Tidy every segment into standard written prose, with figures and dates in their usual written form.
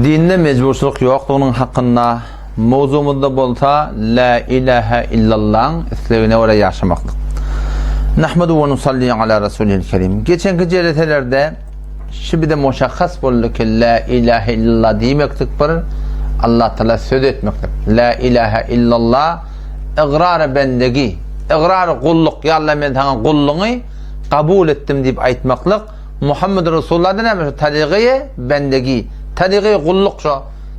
Dinde mejburçylyk ýokdugynyň hakynda mowzugymyzda bolsa La ilahe illallaň islegine görä ýaşamaklyk. Nahmedu we nusalli ala rasulil kerim. Geçenki jeleselerde şu bize muşahhas boldy ki La ilahe illallah diýmeklik bir Allah Taala söz etmeklik. La ilahe illallah ygrar bendegi, ygrar gulluk. Ya Allah men saňa gullugyňy kabul etdim diýip aýtmaklyk. Muhammed Resulullah da näme şu tarygy bendegi, tarygy gulluk şu.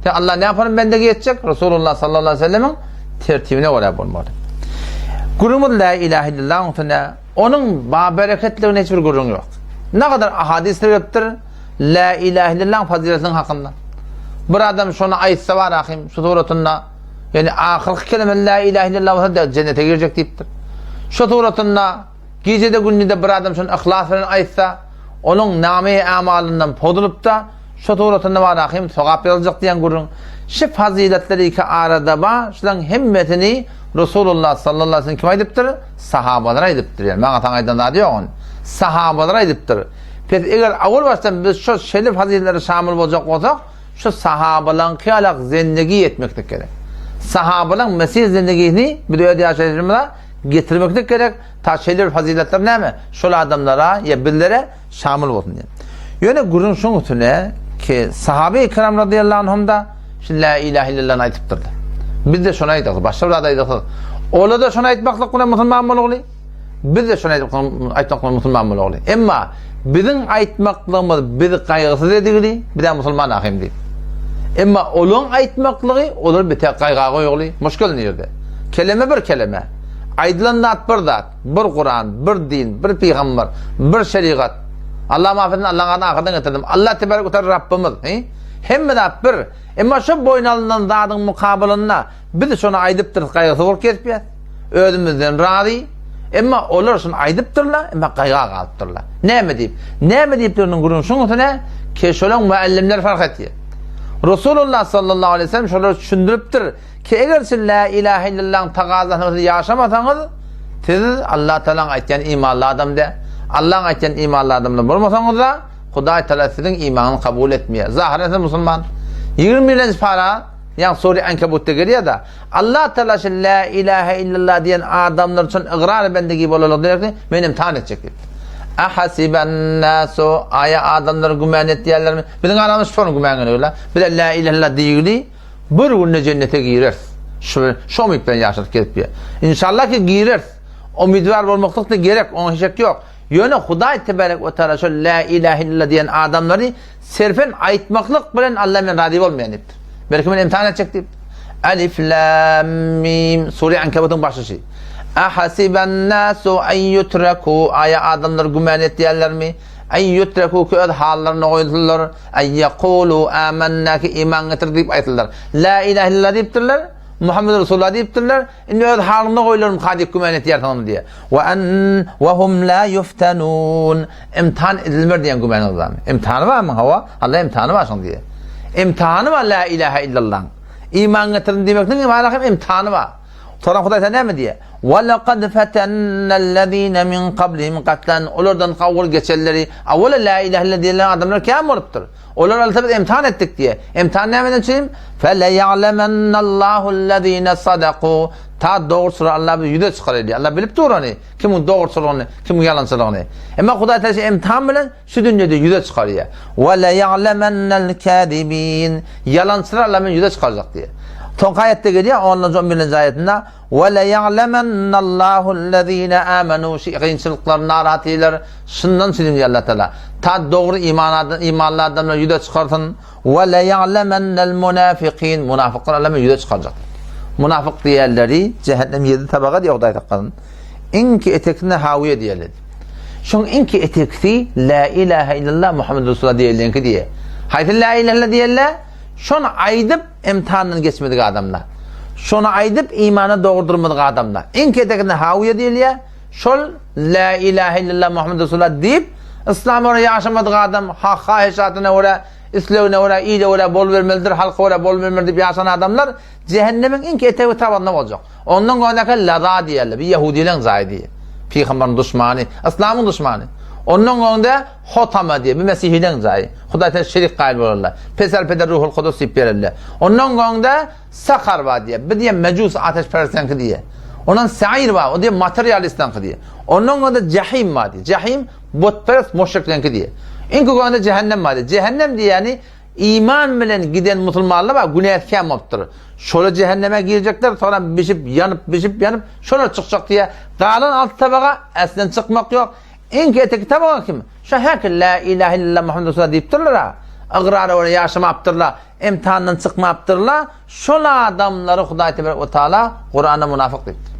Sen Allah ne yaparım bendegi etjek? Resulullah sallallahu aleyhi ve sellemiň tertibine görä bolmaly. Gürrüňimiz la ilahe illallah üstünde onuň babereketligine hiç bir gürrüň ýok. Ne kadar ahadisler gelipdir la ilahe illallah faziletiniň hakynda. Bir adam şony aýtsa bar ahim şu suratynda ýani ahyrky kelime la ilahe illallah bolsa cennete girjek diýipdir. Şu suratynda Gijede gündizde bir adam şony yhlas bilen aýtsa, onuň name-i amalyndan pozulyp-da, şo suratynda bar ahim sogap ýazyljak diýen gürrüň. Şi fazyletler iki arada bar, şularyň hemmesini Resulullah sallallahu aleyhi ve sellem kim aýdypdyr? Sahabalar aýdypdyr. Ýani maňa saňa aýdan zady ýok ony. Sahabalar aýdypdyr. Pes eger awal başdan biz şo şeýle fazyletlere şamyl boljak bolsak, şu sahabalaryňky ýalak zendegi etmeklik gerek. Sahabalaryň mesih zendegisini biz öz ýaşaýşymyza getirmeklik gerek. Ta şeýle bir fazyletler näme? Şol adamlara ýa bizlere şamyl bolsun diýen. Ýöne gürrüň şoň üstüne ki sahabe-i kiram radıyallahu anhum da şu la ilahe illallahny aýdypdyrlar. Biz de şony aýdaksyz, başga bir zat aýdaksyz. Olar da şony aýtmaklyk bilen musulman bolugly. Biz de şony aýtmak bilen musulman bolugly. Emma biziň aýtmaklygymyz bizi gaýgysyz edigli, biz musulman ahim diýip. Emma olaryň aýtmaklygy olar bite gaýga goýugly. Muşkil nirde? Keleme bir keleme. Aýdylan zat bir zat, bir Kuran, bir din, bir pygamber, bir şerigat. Allah muaf etsin, Allahyň adyny ahyrdan getirdim. Allah tebarek we teala Rabbimiz. He? Hemme zat bir. Emma şu boýun alynan zadyň mukabylynda biz şony aýdypdyrys, gaýgysy bolup gezipýäs. Özümizden razy. Emma olar şuny aýdypdyrlar, emma gaýga galypdyrlar. Näme diýip? Näme diýipdiriniň gürrüň şuň üstüne, ki şolaň muallimleri fark etýär. Resulullah sallallahu aleyhi ve sellem şolary düşündiripdir. Ki eger siz la ilahe illallahyň tagazasyny siz ýaşamasaňyz, siz Allah Taalanyň aýtýan imanly adam däl. Allahyň aýtýan imanly adamlar bolmasaňyz-da, Hudaý Taala siziň imanyňyzy kabul etmeýär. Zahyren siz musulman. 21-nji para, ýagny sure Ankabutda gelýär-de, Allah Taala şu la ilahe illallah diýen adamlar üçin ygrar bendegi bolanlyk diýerse, men imtihan etjek diýip. Ahasiban nasu aýa adamlar güman etýärlermi? Biziň aramyzda şony güman edýärler. Biz la ilahe illallah diýgili Bir günde jennete gireris. Şu, şu umyt bilen ýaşadyk gezip ýör. İnşallah ki gireris. Umydwar bolmaklyk da gerek, oňa şek ýok. Ýöne Hudaý tebarek we taala şol la ilahe illallah diýen adamlary serfen aýtmaklyk bilen Allah men razy bolmaýan diýipdir. Belki men imtihan etjek diýip. Alif lam mim Sure Ankabutyň başy. Ahasiban nasu en yutraku aýa adamlar güman etýärlermi? En yutraku ki öz hallaryna goýulsunlar. Eý ýekulu âmennâ ki iman getirdik diýip aýtdylar. Lâ ilahe illallah diýipdirler. Muhammed Resulullah diýipdirler. Indi öz halyna goýularmyka diýip güman etýärsiňizmi diýýär. We en we hum la yuftanun. Imtihan edilmer diýen gümanyňyz barmy? Imtihany barmy? Hawa, Allah imtihany bar şoň diýýär. Imtihany bar la ilahe illallah. Iman getirdim diýmekligiň hem imtihany bar. Soran Hudaý sen näme diýýär? Wa laqad fatannallazina min qablihim qatlan. Olardan awwal geçenleri, awwala la ilahe illa diýen adamlar kän bolupdyr. Olar alsa biz imtihan etdik diýýär. Imtihan nämeden üçin? Fe la ya'lamannallahu allazina sadaku. Ta dogruçyly Allah biz ýüze çykar diýýär. Allah bilip dur ony. Kimiň dogruçylygyny, kimiň ýalançylygyny. Emma Hudaý Teala imtihan bilen şu dünýede ýüze çykarýar. Ve la ya'lamannal kazibin. Ýalançylar Allah men ýüze çykarjak diýýär. Soňky aýatda gelýär, 10-njy 11-nji aýatynda Ve la ya'lamannallahu allazina amanu şu kynçylyklar, narahatlylar şundan üçin diýýär Allah Teala. Ta dogry iman adam, imanly adamlar ýüze çykarsyn. Ve la ya'lamannal munafiqin. Munafyklar Allah men ýüze çykarjak. Munafyk diýerleri cehennem ýedi tabaga diýär Hudaý saklasyn. Iňki etekine hawiýe diýerler. Şoň iňki eteksi la ilahe illallah Muhammed Resulullah diýerleňki diýe. Haýsy la ilahe illallah diýerler? Şony aýdyp imtihandan geçmedik adamlar. Şony aýdyp imana dogry durmadyk adamlar. Iňki etekine hawiýe diýilýär. Şol la ilahe illallah Muhammed Resulullah diýip İslama görä ýaşamadyk adam, hak haýyşatyna görä, islegine görä, ile görä bol bermelidir, halka görä bol bermelidir diýip ýaşan adamlar cehennemiň iňki etegi tabanynda boljak. Ondan göndäki Laza diýerler, bir ýehudileň jaýy diýýär. Pygamberin duşmany, yslamyň duşmany. Ondan öňde Hotama diýýär, bu mesihileň jaýy. Hudaý Tagala şerik gaýyl bolarlar. Peser peder Ruhul Kudus diýip bererler. Ondan öňde Sakar bar diýýär. Bu diýýär mejus ateşperestleňki diýýär. Ondan Sair bar, o diýýär materialistleňki diýýär. Ondan öňde Jahim bar diýýär. Jahim butperest müşrikleňki diýýär. Iňki öňde Jehennem bar diýýär. Jehennem diýýäni iman bilen giden musulmanlar bar, günäsi kän bolupdyr. Şolar jehenneme girjekler, soňra bişip, ýanyp, bişip, ýanyp, şolar çykjak diýýär. Galan alty tabaga äslen çykmak ýok. Iň keteki tabaga kim? Şo häki la ilahe illallah Muhammed Resulullah diýipdirler-a. Ygrara görä ýaşamapdyrlar, imtihandan çykmapdyrlar. Şol adamlary Hudaý tebarek we taala Kuranda munafyk diýipdir.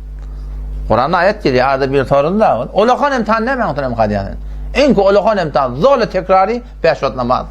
Kuranda aýat gelýär, arada bir sorun-da. Olakan imtihan näme oturan kadýan? Iň olakan imtihan zola tekrary 5 wagt namaz.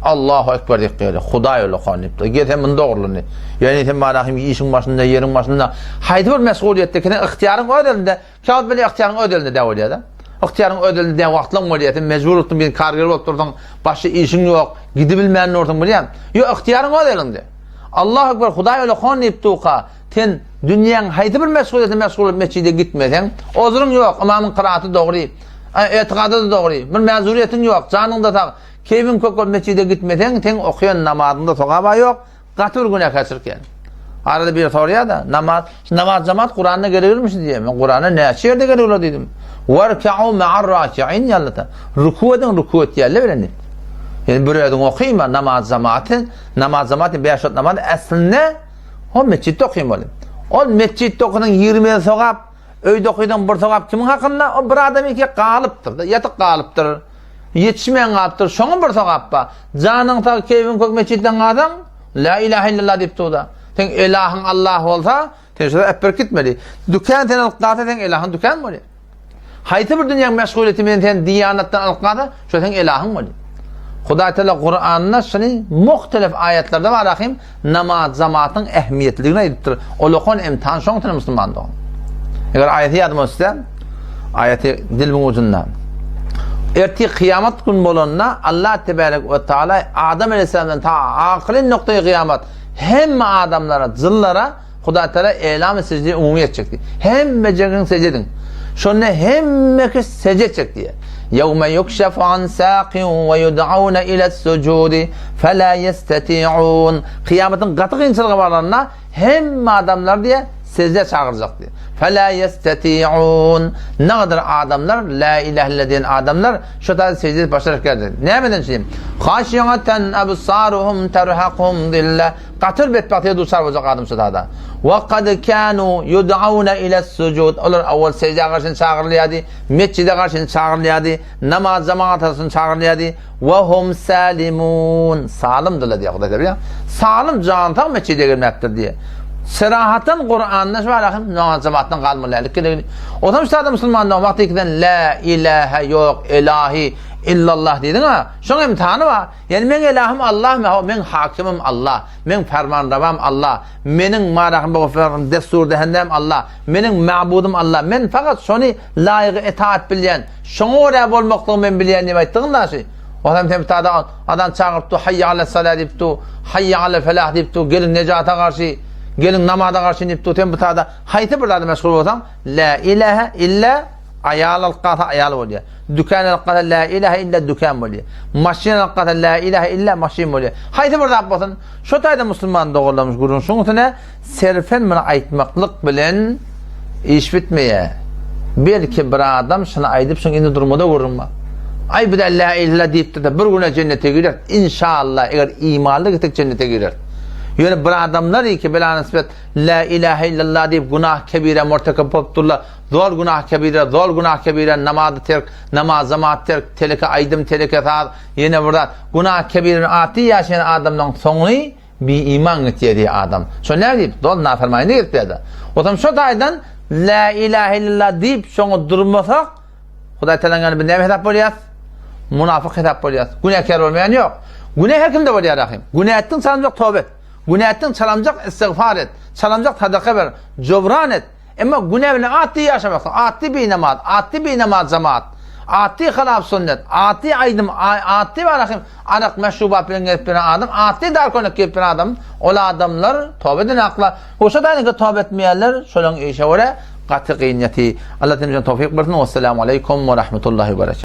Allahu ekber diýip gelýär. Hudaý olakan diýipdir. Gel sen muny dogrulyny. Ýani sen bana hem işiň başynda, ýeriň başynda haýsy bir meşgulyýetde kene ygtyýaryň öz elinde. Käwagt bile ygtyýaryň öz elinde dä bolýar-da. Ygtyýaryň öz elinde dä wagtlaň bolýar. Sen mejbur bolupdyň bir karger bolup dursaň, başga işiň ýok, gidibilmän dursuň bilýän. Ýok, ygtyýaryň öz elinde. Allahu ekber, Hudaý öle hon diýip durka, sen dünýäň haýsy bir meşgulyýetine meşgul bolup mesjide gitmeseň, ozruň ýok, ymamyň kyraaty dogry, etikady-da dogry, bir mäzuriýetiň ýok, janyň-da sag, keýpiň kök bolup mesjide gitmeseň, seň okaýan namazyňda sogab-a ýok, Gaty bir günäkärçilik ýaly. Arada biri soraýar-da, namaz, namaz jemaat Kuranda gerekirmiş diýýär. Men Kuranda näçe ýerde gerek olar diýdim. Warka'u ma'ar raki'in ýaly-da. Ruku ediň, ruku etýärler bilen diýip. Ýani bir özüň okyma namaz jemaaty, namaz jemaaty 5 wagt namaz aslynda o metjitde okymaly. Ol metjitde okasaň 20 sogap, öýde okysaň bir sogap kimiň hakynda? O bir adam iki galypdyr, ýatyp galypdyr. Ýetişmän galypdyr, şoňa bir sogap bar. Janyň sag, keýpiň kök metjitden galsaň, La ilahe illallah diýip dur-da. Seň elahyň Allah bolsa, sen şo äpberip gitmeli. Dükan seni alyp galsa, seň elahyň dükan bolýar. Haýsy bir dünýäň meşgulyýeti bilen sen diýanatdan alyp galsa, şo seň elahyň bolýar. Hudaý Teala Kuranda şuny muhtelif aýatlarda bar ahim namaz jamatyň ähmiýetliligini aýdypdyr. Ol okan imtihan şoň üçin musulman dogan. Eger aýaty ýadyma düşse, aýaty dilimiň ujunda. Ertir kyýamat gün bolanda Allah tebarek we taala Adam aleyhisselamdan ta ahyry noktaýy kyýamat hemme adamlara, jynlara Hudaý Teala elam secde umumy etjekdi. Hemmejegiň secde ediň. Şonda hemme kişi secde etjek diýýär. Ýewme yukşafu an saqin we yud'auna ila sujudi fela yestati'un. Kyýamatyň gaty kynçylygy baranda hemme adamlar diýýär secde çagyrjak diýýär. Fela yestati'un. Nägadar adamlar la ilahe illa diýen adamlar şu taýda secde edip başarjak däldir. Nämeden üçin? Haşi'atan absaruhum terhakuhum zilla. Gaty bir betbagtlyga duçar boljak adam şu zada. Wa kad kanu yud'auna ila sujud. Olar awal sejdä garşy çagyrylýardy, mesjide garşy çagyrylýardy, namaz jemagata garşy çagyrylýardy. Wa hum salimun. Salymdylar diýýär Hudaý Teala. Salym jan sag mesjide girmekdir diýýär. Serahatan Kur'anda şu bar ahim namaz jemaatdan galmaly däldik geregini. O zaman şu adam musulmandan wagty ikiden la ilahe ýok ilahi illallah diýdiň ha. Şoň imtihany bar. Ýani meň elahym Allah, meň hakimim Allah, meň fermanrewam Allah, meniň marahym dessur dehendäm Allah, meniň mabudym Allah, men fakat şony laýygy etaat bilýän, şoňa görä bolmaklygy men bilýän diýip aýtdygyň daşy. Olam sen tada adam çagyryp dur, hayya ala salah diýip dur, hayya ala felah diýip dur, geliň nejata garşy, geliň namaza garşy diýip dur, sen bu tada haýsy bir zada meşgul bolsaň, la ilaha illa Aýal alyp galsa aýal bolýar. Dükan alyp galsa la ilahe illa dükan bolýar. Maşyn alyp galsa la ilahe illa maşyn bolýar. Haýsy bir zat bolsun, şo taýda musulman doganlarymyz gürrüň şuň üstüne serfen muny aýtmaklyk bilen iş bitmeýär. Belki bir adam şuny aýdyp şuň indi durmada gürrüň bar. Aý bu-da la ilahe diýipdir-de bir güne jennete girer. Inşallah eger imanly gitsek jennete girer. Ýöne bir adamlar ki bela nisbet la ilahe illallah diýip günah kebire murtekep bolup durlar. Zor günah kebire, zor günah kebire, namazy terk, namaz jemaat terk, teleke aýdym, teleke saz, ýene bir zat. Günah kebireni atdy ýaşaýan adamlaryň soňy biiman gitýär diýýär adam. Şo näme diýip? Zor nafermanlyk edip ýa-da. Otam şo taýdan la ilahe illallah diýip şoňa durmasak, Hudaý Tagalaň ýanynda biz näme hesap bolýas? Munafyk hesap bolýas. Günäkär bolmaýan ýok. Günä her kimde bolýar ahym. Günä etdiň çalamjak toba et. Günä etdiň çalamjak istigfar et. Çalamjak sadaka ber. Jobran et. Emma günä bilen atdy ýaşamaklyk, atdy binamaz, atdy binamaz jemaat, atdy halap sünnet, atdy aýdym, atdy barahym arak meşrubat bilen gezip ýören adam, atdy dar köýnek geýip ýören adam, ol adamlar toba eden akla. Hoşa daýnaka toba etmeýärler, şolaryň işe görä gaty gyn ýaty. Allah hemmämize towfyk bersin. Wessalamu aleýkum we rahmetullahi we berekatuh.